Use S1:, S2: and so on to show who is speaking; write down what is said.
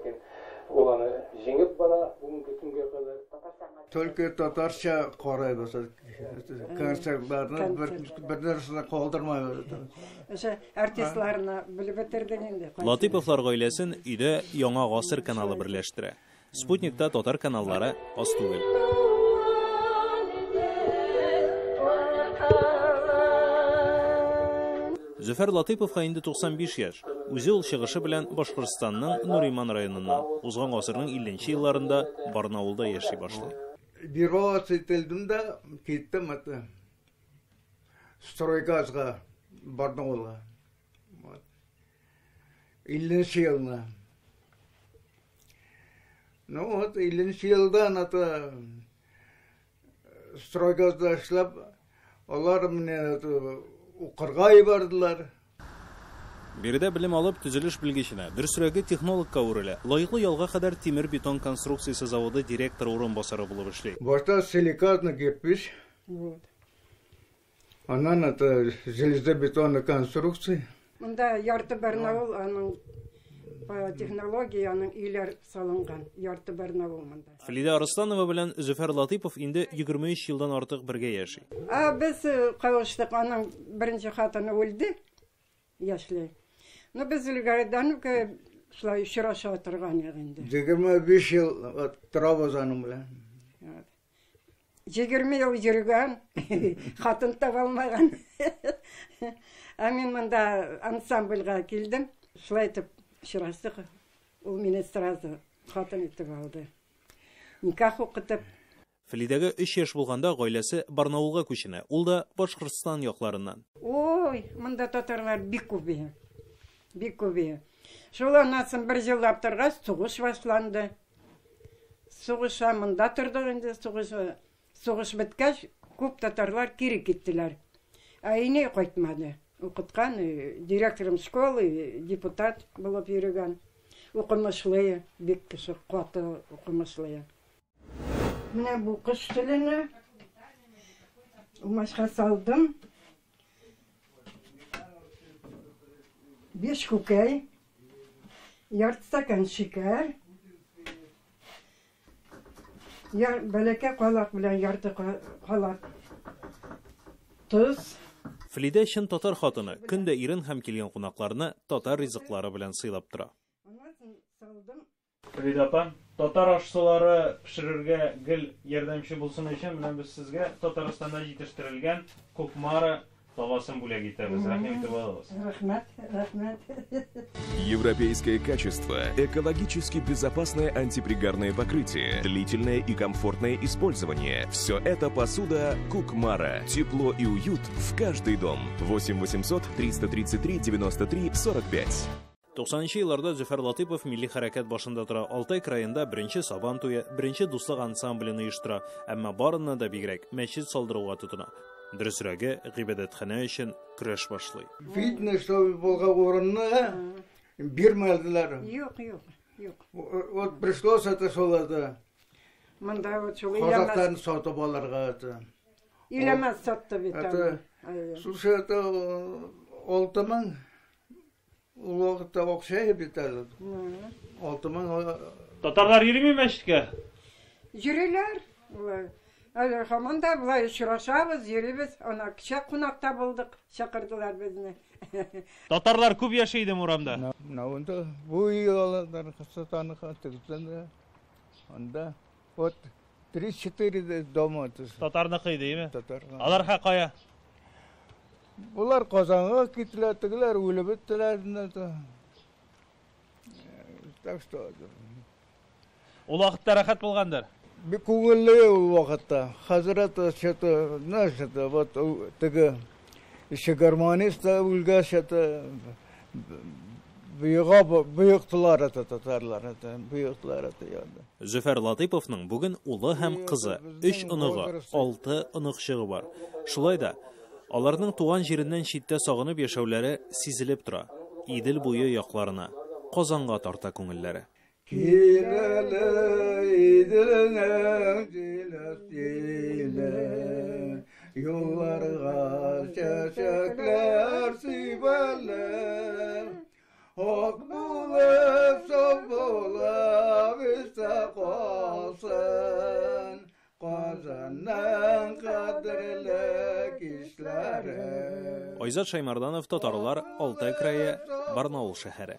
S1: Ләкин ул аны җиңеп бара бүгенге көнгә кадәр.
S2: Только татарча карайбыз. Концертларны бер нәрсә калдырмайбыз.
S3: Ошо артистларны белеп бетердек инде.
S4: Латыйповлар гаиләсен өйдә Яңа гасыр каналы берләштерә. Спутникта татар каналлары аз түгел. Зөфәр Латыйповка инде 95 яшь. Үзе ул чыгышы белән Башкортстанның Нуриман районыннан. Узган гасырның 50 елларында Барнаулда яши башлый.
S2: Бюро ителдем дә киттем это. Стройгазга Барнаулга. Вот. 50 елны. Ну вот 50 елдан это стройгазда эшләп, алар мине это укырга җибәрделәр.
S4: Биредә белем алып, төзелеш белгеченә, дөресрәге технологка әверелә. Лаеклы ялга кадәр тимер бетон конструкциясе заводы директоры урынбасары булып эшли.
S2: Башта силикатный кирпич.
S3: Вот.
S2: Аннан это железобетонная конструкция.
S3: Монда ярты Барнаул, аның по технологии аның өйләр салынган. Ярты Барнаул монда.
S4: Флида Арысланова белән Зөфәр Латыйпов инде 23 елдан артык бергә яши.
S3: А без кавыштык, аның беренче хатыны үлде, яшьләй. Но без элгәредән үк шулай очраша торган идек инде.
S2: 25 ел торабыз аның белән.
S3: 20 ел йөргән, хатын таба алмаган. Ә мин монда ансамбльгә килдем. Шулай итеп очраштык. Ул мине сразу хатын итеп алды. Никах укытып.
S4: Флидәгә 3 яшь булганда гаиләсе Барнаулга күченә. Ул да Башкортстан якларыннан.
S3: Ой, монда татарлар бик күп иде. Бик күп иде. Шул аннан бер еллап торгач, сугыш башланды. Сугыша монда тордык инде, сугыш беткәч, күп татарлар кире киттеләр. Ә инәй кайтмады. Укыткан, директорым школы, депутат булып йөргән. Укымышлы, бик кеше каты укымышлы. Менә бу кыш телене умачка салдым. 5 күкәй, ярты стакан шикәр, бәләкәй калак белән ярты калак тоз.
S4: Флидә чын татар хатыны, көн дә ирен һәм килгән кунакларны татар ризыклары белән сыйлап тора.
S5: Флидә апа, татар аш-сулары пешерергә гел ярдәмче булсын өчен менә без сезгә Татарстанда җитештерелгән Кукмара табасын бүләк итәбез. Рәхим итеп алыгыз.
S3: Рәхмәт, рәхмәт.
S6: Европейское качество, экологически безопасное антипригарное покрытие, длительное и комфортное использование. Все это посуда Кукмара. Тепло и уют в каждый дом. 8 800 333 93 45.
S4: 90 елларда Зөфәр Латыйпов милли хәрәкәт башында тора. Алтай краенда беренче Сабан туе, беренче дуслык ансамблен оештыра. Әмма барыннан да бигрәк мәчет салдыруга тотына. Дөресрәге, гыйбадәтханә өчен көрәш башлый.
S2: Видно, что булган урынны бирмәделәр.
S3: Юк, юк, юк.
S2: Вот пришлось это шул это.
S3: Монда вот шул
S2: Казахстан сатып алырга это.
S3: Иләмәс сатты бит
S2: аны. Слушай, это 6000 ул вакытта акча бит әле. 6000.
S5: Татарлар йөрми мәчеткә?
S3: Йөриләр. Әле һаман да болай очрашабыз, йөрибез. Ана кичә кунакта булдык, чакырдылар безне.
S5: Татарлар күп яши иде урамда.
S2: Менә монда бу алар Казахстанны тегесендә. Анда вот 3-4 дома.
S5: Татарныкы иде, әйме?
S2: Татар.
S5: Алар ха кая?
S2: Булар Казанга киттеләр, тегеләр үлеп беттеләр. Так что
S5: Ул вакытта рәхәт булгандыр.
S2: Бик күңелле ул вакытта. Хәзер это что-то, знаешь, это вот теге еще гармонист үлгәч, это быйыктылар это татарлар, это быйыктылар это янда.
S4: Зөфәр Латыйповның бүген улы һәм кызы, 3 оныгы, 6 оныкчыгы бар. Шулай да аларның туган җиреннән читтә сагынып яшәүләре сизелеп тора. Идел буе якларына, Казанга тарта күңелләре.
S2: Киләле иделнең җиләсе, юлларга чәчәкләр сибәләр. Ак булып, саф булып булсын Казанның кадерле кичләре.
S4: Айзат Шаймарданов, Татарлар, Алтай крае, Барнаул шәһәре.